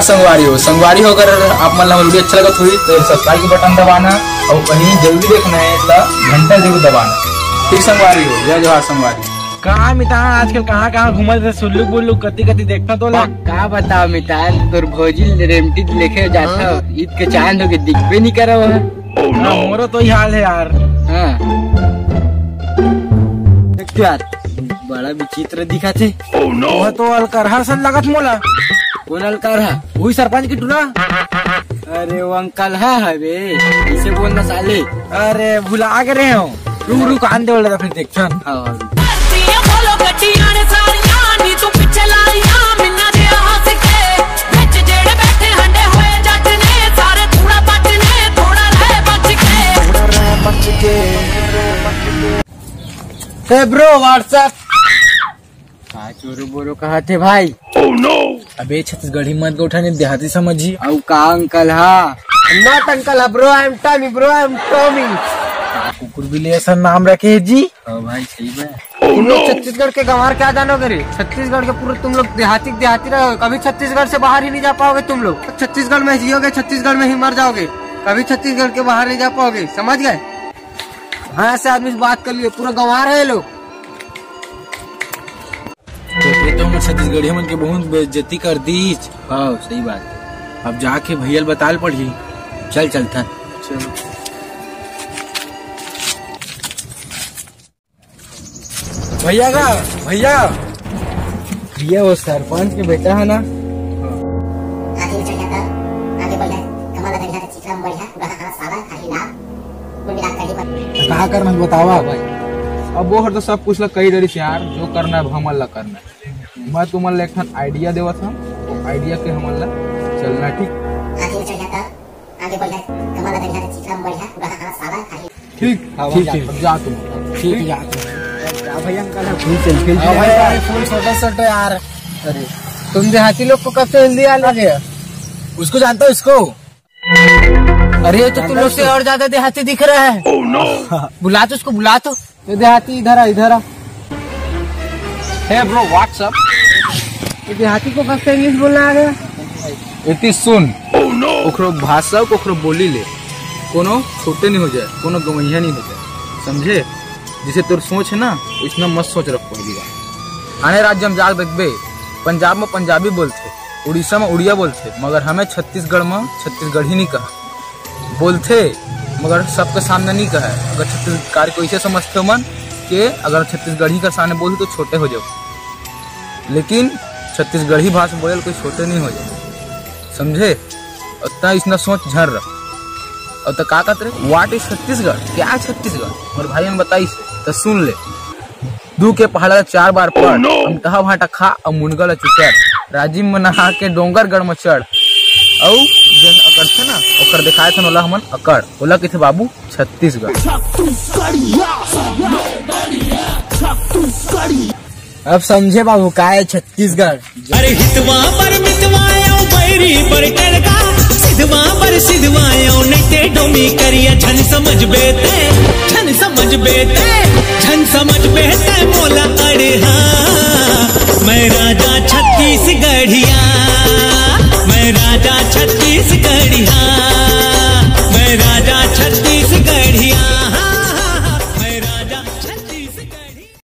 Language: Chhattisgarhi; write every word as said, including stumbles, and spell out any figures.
संगवारी हो, संगवारी हो, अगर आप मन ला हमर वीडियो अच्छा लगत होही तो सब्सक्राइब के बटन दबाना और कहीं जरूरी देखना है तो घंटा जरूर दबाना। ठीक संगवारी हो, जय जोहार संगवारी। का मितान आजकल कहाँ कहाँ घूमत हे, सुल्लू बुल्लू कति कति देखता तो ला। का बताओ मितान, तोर भौजी रेमटी लेके जाता, ईद के चांद होके दिखबे नहीं करा वहाँ। हाँ, मोरो तो ही हाल है यार। हाँ। देख तो यार, बड़ा विचित्र दिखा थे। वह तो अलकरहा सन लगत मोला। कौन अलकरहा? वही सरपंच की टूरा। अरे वो अंकल हा हवे, इसे बोलना साले। अरे भुला के रहे हो। रुक रुक, आन दे बोला फिर देख छन। हाँ। हे ब्रो, WhatsApp। का चोरो बोरो कहा थे भाई? अबे छत्तीसगढ़ी मत गोठा ने देहाती समझी। अउ का अंकल हा? Not uncle हा bro, I am Tommy bro, I am Tommy। का कुकुर बिल्ली ऐसा नाम रखे है जी? हाँ भाई, सही बात। तुम लोग छत्तीसगढ़ के गंवार क्या जानोगे रे? छत्तीसगढ़ के पूरे तुम लोग देहाती देहाती रहोगे, कभी छत्तीसगढ़ से बाहर ही नहीं जा पाओगे तुम लोग। छत्तीसगढ़ में जियोगे, छत्तीसगढ़ में ही मर जाओगे, कभी छत्तीसगढ़ के बाहर नहीं जा पाओगे, समझ गए? हाँ, ऐसे आदमी से बात कर लिए, पूरा गंवार है ये लोग। तो ये तो हमर छत्तीसगढ़िया मन के बहुत बेइज्जती कर दीच। हाँ, सही बात। अब जाके भैया ल बताल पड़ही। चल, चलथन। चलो। भैया का, भैया। भैया, वो सरपंच के बेटा है ना? आगे चल जाता, आगे बढ़ जाए, कमल लगा यहाँ से चिखला में बढ़िया, रहा कहाँ साला, खाही लाल, कुल मिला के कहीं पर। तो कहा करना है बतावा भाई। अब वो हर तो सब कुछ ला कही डरिस यार, जो करना है अब हमन ला करना है। मैं तुमन ला एक ठन आइडिया देवत हूँ, तो आइडिया के हमन ला चलना, ठीक? आगे चल जाता, आगे बढ़ जाए, कमल लगा यहाँ से चिखला में बढ़िया, रहा कहाँ साला, खाही। ठीक, हाँ, ठीक, जा, ठीक। अब जा तुम। ठीक, जा तुम। क्या भैया, अंकल है, फुल सेल्फी हाँ, ले भाई, रहे हैं। भाई, फुल छोटे छोटे यार। अरे, तुम देहाती लोग को कब से हिंदी आ लगे? उसको जानता हो, इसको? अरे, ये तो तुम लोग से और ज्यादा देहाती दिख रहा है। बुला तो उसको, बुला तो। ये देहाती, इधर आ, इधर आ। Hey bro, what's up? ये देहाती को कब से इंग्लिश बोलना आ गया? इति सुन, ओकरो भाषा को, ओकरो बोली ले, कोनो छोटे नहीं हो जाए, कोनो गवैया नहीं हो जाए, समझे? जिसे तोर सोच है ना, इसना मत सोच रख पहली बार। आने राज्य में जाके देखबे, पंजाब में पंजाबी बोलथे, उड़ीसा में उड़िया बोलथे, मगर हमें छत्तीसगढ़ में छत्तीसगढ़ी नहीं कहा बोलथे, मगर सबके सामने नहीं कहा। अगर छत्तीसगढ़ को इसे समझते हो मन के अगर छत्तीसगढ़ी का सामने बोलते तो छोटे हो जाओ, लेकिन छत्तीसगढ़ी भाषा बोले कोई छोटे नहीं हो जाए, समझे? उतना इसना सोच झर रहा। और तो का कहत रे, what is छत्तीसगढ़, क्या है छत्तीसगढ़? और भाई ने बताई से तो सुन ले। दू के पहाड़ा ला चार बार पढ़, अमटहा भाटा खा अउ मुनगा ला चुचर, राजिम में नहा के डोंगर गढ़ में चढ़, अउ जेन अकड़थे ना ओकर दिखाए थन ओला हमन अकड़, ओला कहिथे बाबू छत्तीसगढ़। अब समझे बाबू का है छत्तीसगढ़। अरे हितवा पर मितवा आयो बैरी पर टरका, सिधवा पर सिधवा आयो नैते डोमी करिया, झन समझ बेते, झन समझ बेते, झन समझ बेते मोला। अरे हाँ,